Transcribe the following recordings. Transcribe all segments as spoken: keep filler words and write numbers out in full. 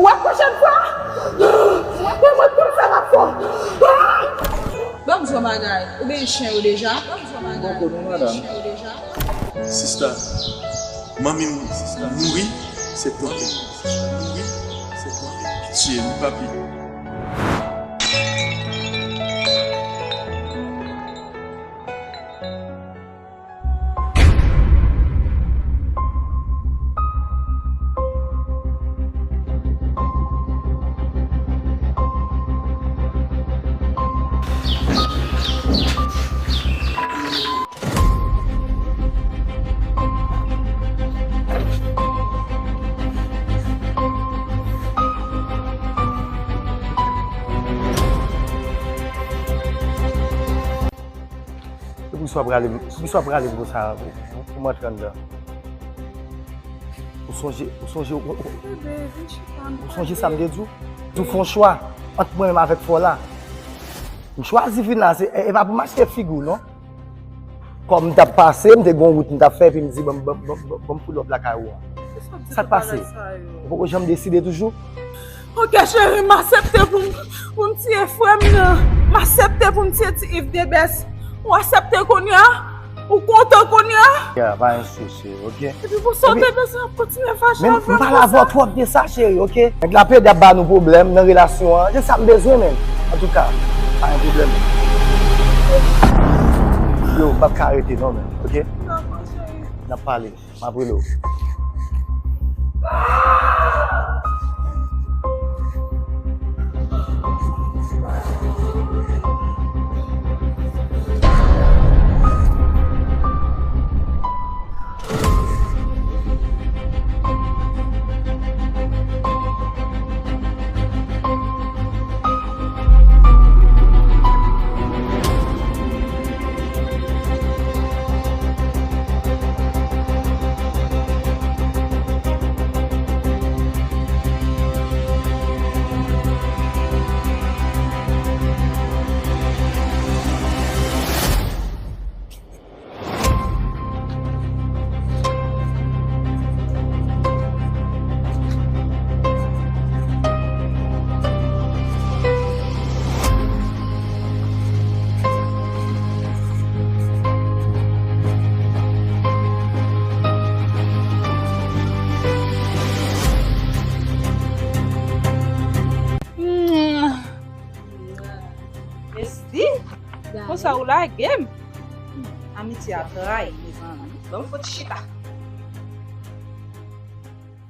Ou wè pwochèn fwa? Ou wè mwen tout sa m ap fè w. Ban m di w yon bagay. Ou benyen chen yo deja? Ban m di w yon bagay. Ou benyen chen yo deja? Sista, manmi m mouri, se twonpe. Mouri, se twonpe. Pitye m, papi. Poukisa w prale, poukisa w prale m konsa pou, pou, pou m antre anndan? Ou sonje, ou sonje, ou, ou, ou sonje sa m te di w? Di w fè yon chwa ant mwen menm avèk fò la. M chwazi vin la, se, e, e pa pou m achte figi w, non. Kòm m t ap pase, m te gen yon wout m t ap fè, epi m di, "Ban m, ban m, ban m, ban m, ban m pull up lakay ou an." Sa k pase? Ou poko janm deside toujou? Ok, cheri, m aksepte pou m, pou m tiye frè m nan. M aksepte pou m tiye ti Iv Debès. Ou aksepte kounye a? Ou kontan kounye a? Ya, pa gen sousi, ok? Epi pou sa w te bezwen ap kontinye fache avè m konsa? Men m pale avè w twòp de sa, cheri, ok? Nèg la plede ap ba nou pwoblèm nan relasyon an. Se sa m bezwen, menm. Antouka, pa gen pwoblèm. Yo, m p ap ka rete non, menm, ok? Dakò, cheri. N ap pale. M ap rele w. Mèsi. Konsa ou lage m. Amitye a trayi, mezanmi. Ban m fout chita.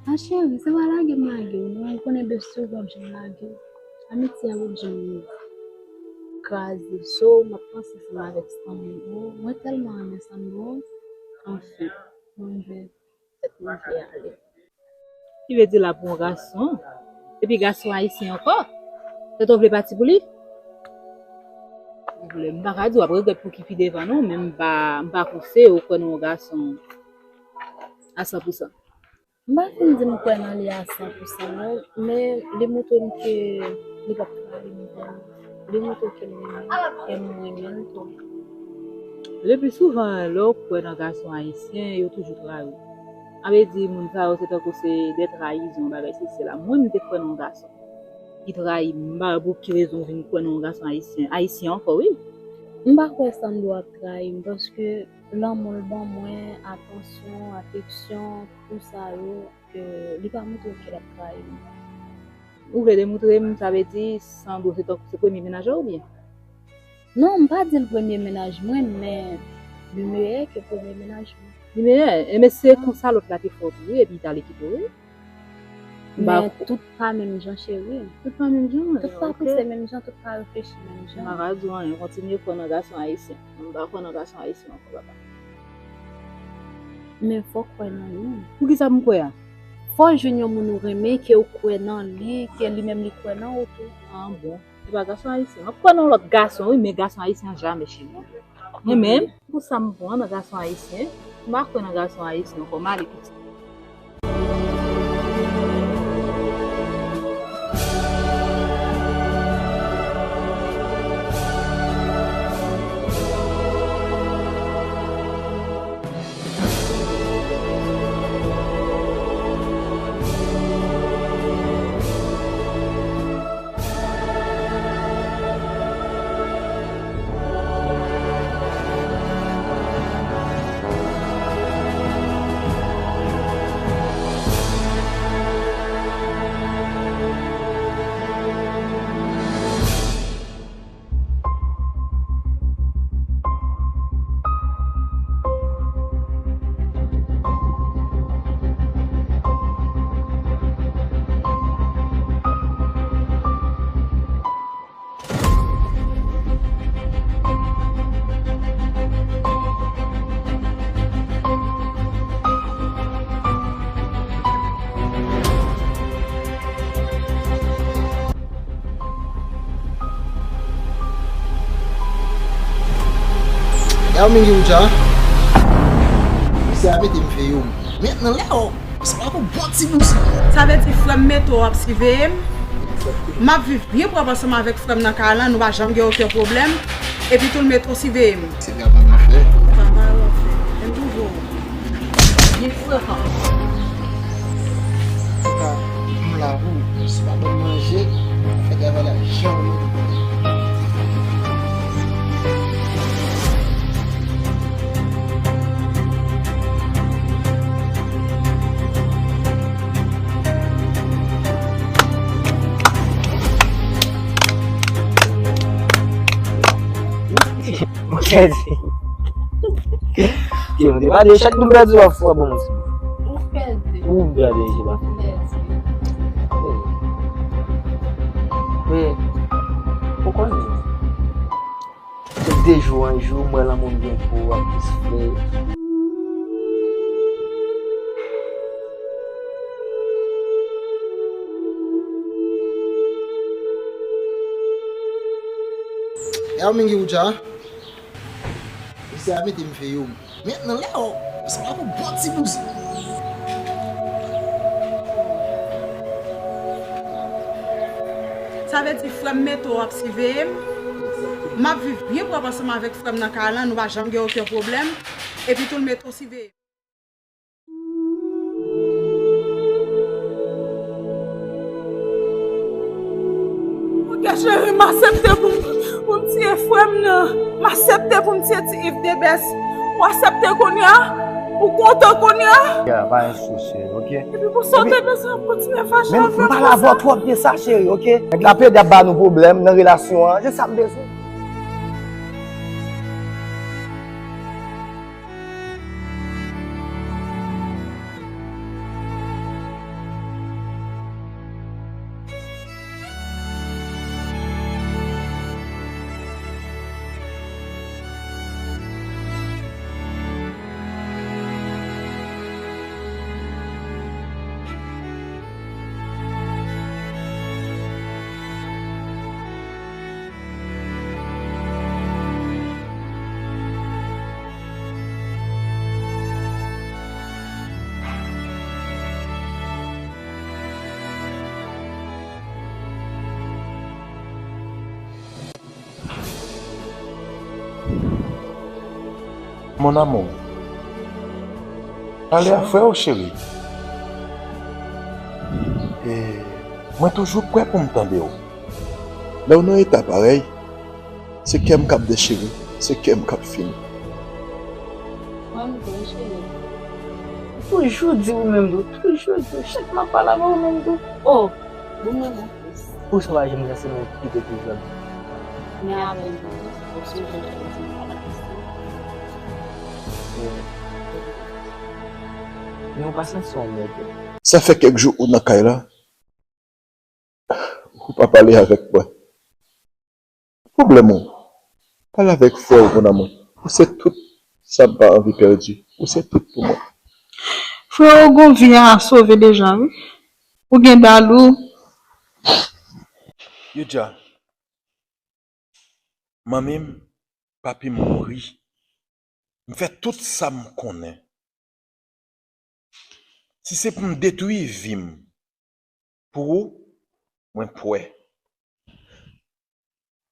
A cheri, se pa lage m lage w non, ou konnen besti w p ap janm lage w. Amitye a p ap janm kraze. So, m ap panse ansanm avèk Sandro. Mwen tèlman renmen Sandro. Anfen, mwen vle fèt manje ale. Ki vle di l ap pou yon gason. Epi gason ayisyen ankò. Tèt ou vle pati pou li? Ou vle, m pa ka di w ap regrèt pou ki pi devan non, men m pa, m pa konseye w kwè nan yon gason a san pou san. M pa fin di m kwè nan li a san pou san non, men li montre m ke li p ap trayi m vre. Li montre ke l renmen m, e m renmen l tou. Le pli souvan, lè w kwè nan gason ayisyen, yo toujou trayi w. Sa vle di, moun sa yo, se tankou se de trayizon, bagay sesi la. Mwen, m te kwè nan yon gason ki trayi m, m pa wè pou ki rezon w vin kwè nan yon gason ayisyen. Ayisyen ankò, wi. M pa kwè Sandro ap trayi m, paske lanmou l ban mwen, atansyon, afeksyon, tout sa yo, ke li pa montre ke l ap trayi m. Ou vle demontre m, sa vle di, Sandro se tankou se premye mennaj ou oubyen? Non, m pa di l premye mennaj mwen, men li meyè ke premye mennaj mwen. Li meyè, enben se konsa lòt la te fè w tou, wi, epi li t ale kite w, wi. Men tout pa menm jan, cheri. Tout pa menm jan, ok. Tout pa panse menm jan, tout pa reflechi menm jan. M pa ka di w anyen, kontinye kwè nan gason ayisyen. M pa kwè nan gason ayisyen ankò, papa. Men fò w kwè nan li. Poukisa pou m kwè a? Fò w jwenn yon moun ou renmen, ke w kwè nan li, ke li menm li kwè nan ou tou. Ah bon. Se pa gason ayisyen. M ap kwè nan lòt gason, wi, men gason ayisyen an jamè, cheri. Mwen menm, pou sa m pran nan gason ayisyen, m pa kwè nan gason ayisyen ankò, m ale piti. Sa w menm gen ou dja? Misye a mete m veye w. Mentnan lè w, se pa pou bon ti bouzen. Sa vle di frè m mete w ap siveye m? M ap viv byen pwòp ansanm avèk frè m nan kay lan, nou pa janm gen okenn pwoblèm. Epi tou l mete w siveye m. Se travay w ap fè. Travay w ap fè. Menm pou vre w. Byen frekan. Antouka, m la pou ou. Si w pa ban m manje, fè travay la jan w mande. Mwen pèdi. Yo, te pa de chak nou pèdi w ap fwa bon ti. Ou pèdi. Ou gade, je pa. Ou pèdi. Men, ou konnen. Se de jou an jou, mwen lanmou m gen pou ou ap plis fre. E a w menm gen ou dja? Misye a mete m veye w. Mentnan lè w, se pa pou bon ti bouzen. Sa vle di frè m mete w ap siveye m? M ap viv byen pwòp ansanm avèk frè m nan kay lan, nou pa janm gen okenn pwoblèm. Epi tou l mete w siveye m. Monchè cheri, m aksepte pou m, pou m tiye frè m nan. M aksepte pou m tiye ti Iv Debès. Ou aksepte kounye a? Ou kontan kounye a? Ya, pa gen sousi, oke? Epi pou sa w te bezwen ap kontinye fache avè m konsa? Men m pa la avè w twòp de sa, cheri, oke? Nèg la plede ap ba nou pwoblèm nan relasyon an. Se sa m bezwen. Mon amour, pale a frè w, cheri. E mwen toujou prè pou m tande w. Lè w nan eta parèy, se kè m k ap dechire, se kè m k ap fini. Mwen m tou, cheri. Toujou di ou menm tou, toujou di ou. Chak m ap pale avè w menm tou. Oh, bon, mwen bon. Pou sa w pa janm lese mwen kite pou jodi. Men avè m tou, ou sonje lè w te di m pa la plis. Men ou pa santi w anmède. Sa fè kèk jou ou nan kay la, ou pa pale avèk mwen. Pwoblèm ou. Pale avèk frè w, mon amour. Ou se tout sa m pa anvi pèdi. Ou se tout pou mwen. Frè w gon vi a sove deja, wi. Ou gen Dalou. Youdja, manmi m, papi m mouri. M fè tout sa m konnen. Si se pou m detwi vi m pou ou, mwen prè.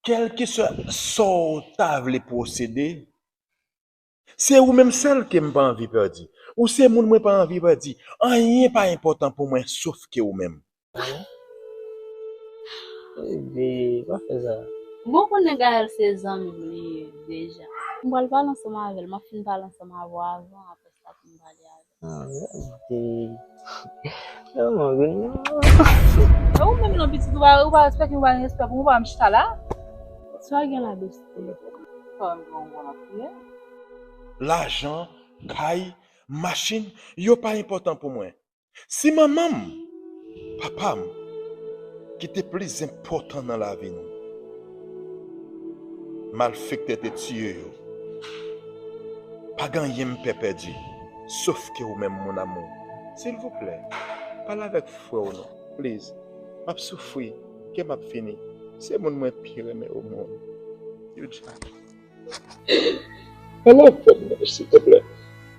Kèlkeswa sa w ta vle pwosede, se ou menm sèl ke m pa anvi pèdi. Ou se moun mwen pa anvi pèdi. Anyen pa enpòtan pou mwen sof ke ou menm. Baby, pa fè sa. Bon, konnen Gaël se zanmi m li ye deja. M pral pale ansanm avè l. M ap fin pale ansanm avè w avan, apre sa pou m pale avè l. Ah, baby. Kòman, baby? E ou menm non, pitit, ou pa, ou pa respekte m, ou pa gen respè pou mwen, ou pa wè m chita la? Sa w gen la, besti? Sa w gen yon bon ap priye? Lajan, kay, machin, yo pa enpòtan pou mwen. Si manman m, papa m, ki te plis enpòtan nan lavi nou, malfektè te tiye yo, pa gen anyen m pè pèdi, sof ke ou menm, mon amour. Silvouplè, pale avèk frè w non, please. M ap soufri, kè m ap fini. Se moun mwen pi renmen o mond. Youdja. Pale avè m, silteplè.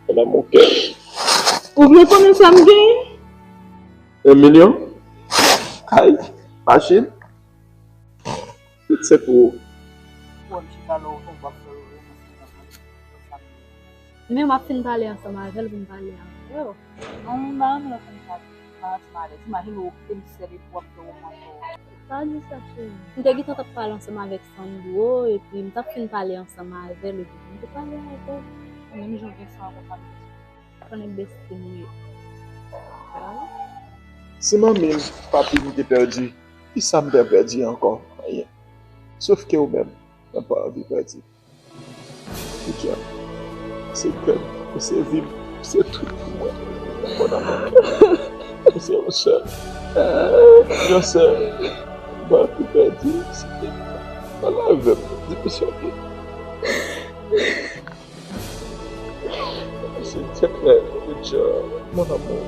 Mon amour cœur. Ou byen konnen sa m genyen? Un million? Kay, machin, tout se pou ou. Wè m chita la, ou konn w ap fè yo. Men m ap fin pale ansanm avè l pou m pale avè w. Non, m pa renmen lè w konn sa, m pa renmen sa. Imajine w okipe m sèl epi w ap fè woman fè w. Pa di sa, cheri. M te gentan t ap pale ansanm avèk Sandro, epi m t ap fin pale ansanm avè l, epi m te pale avè l. Menm jan w gen sa ankò, pa m bezwen. Konnen besti m ye. Si manmi m, papi m te pèdi, kisa m pè pèdi ankò? Anyen. Sof ke ou menm, mwen pa anvi pèdi. Ou djòl. Se kè m, ou se vi m, ou se tout pou mwen. Mon amour. Ou se yon sèl. Yon sèl. Mwen anvi pèdi. Pale avè m. Di m sa. Silteplè, good job, mon amour.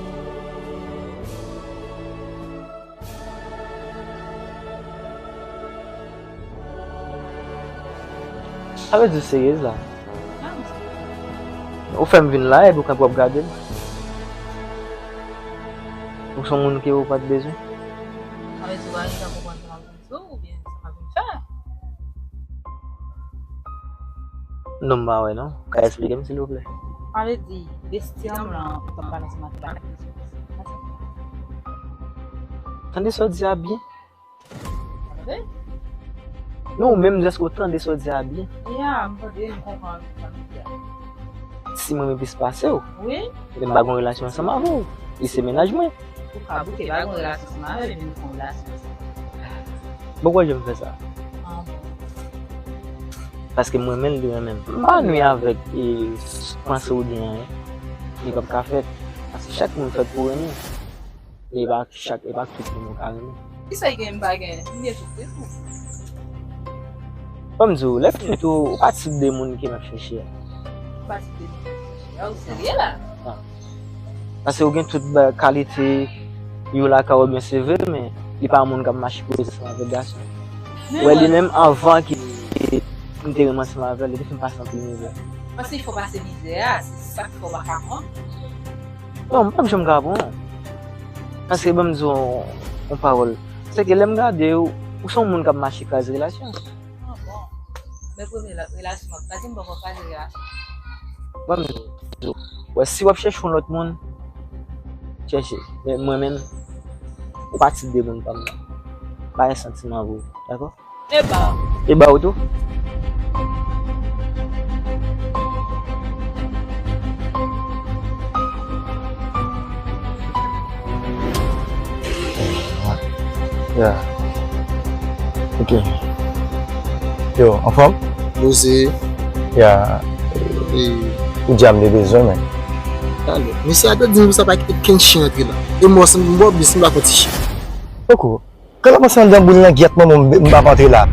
Sa vle di w seryez la? Ou fè m vin la epi w kanpe w ap gade m. Ou se yon moun ke ou pa t bezwen. Sa vle di w pa gentan konprann sa m ap di w oubyen sa m ap vin fè? Non, m pa wè non. Ka eksplike m silvouplè? Sa vle di, besti an m lan, ou t ap pale ansanm avè l. Tande sa w di a byen. Tande? Non, ou menm, èske w tande sa w di a byen? Ya, m tande, m konprann sa w di a. Si mwen renmen plis pase w, wi, men m pa gen relasyon ansanm avè w. Li se mennaj mwen. Ou ka bouke pa gen relasyon ansanm avè l, men nou fè yon relasyon ansanm. Bon, kwè jan m fè sa. Ah bon. Paske m renmen l, li renmen m. M pa nwi avèk, e, panse w gen anyen. Li p ap ka fèt. Paske chak moun fèt pou renmen. E pa chak, e pa tout moun ou ka renmen. Kisa ki gen m pa gen? M gen tout, wi, wi. Ban m di w, lè fini tou, ou pa tip de moun ke m ap chèche a. Ou pa tip de moun ke m ap chèche a. Ou serye la? Ah. Paske ou gen tout ba-, kalite yo lakay ou byen, se vre, men li pa moun k ap mache koze ansanm avèk gason. Ou wè, li menm, anvan ke m te renmen ansanm avè l, li te fin pase anpil mizè. Paske fò pase mizè a, se sa k fè w pa ka pran. Non, m p ap janm ka pran. Paske ban m di w yon, yon pawòl. Se ke lè m gade w, ou se yon moun k ap mache kraze relasyon. Ah bon. Men premye la, relasyon m ap kraze, m poko kraze relasyon. Ban m di w. Wè, si w ap chèche yon lòt moun, chèche. Men mwen menm, ou pa tip de moun pa m nan. M pa gen santiman pou ou, dakò? E ba w. E ba w tou. Yeah. Ok. Yo, anfòm? Poze. Yeah. E ou di a m te bezwen, men. Talè. Mesye a te di m sa pa kite kenn chen rantre la. E mwen, m wè, m pa fè ti chen. Poko. Kan w ap ansanm dan boul nan gyèt manman m, m ap antre la.